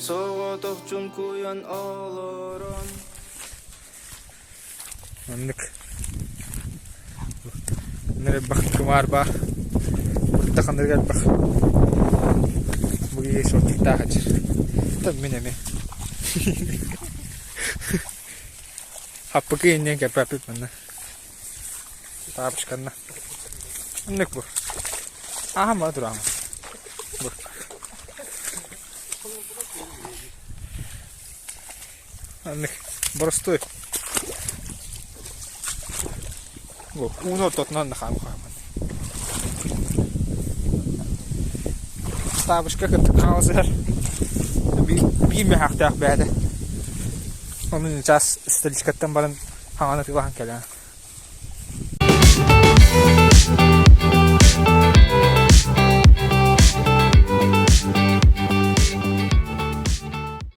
Соҕотох чуҥкуйан олорон Маннык элбэх кымаар баар. Куттаханныгар элбэх. Бу киһи шортиктаах сылдьар. Оттон мин эмиэ. Хаппыкы инниэн кэппэппит манна. Таапочканна. Оннук бу. Ааһан бара тураҕын. Бу. Оннук боростуой. Бу ууну ортотунан да хаам хааман. Таабышка кытта хаалсыһар. Биир мөһөөхтөөх бэйэтэ. Онун чаас столичкаттан баран хаҥан атыылаһан кэлэн.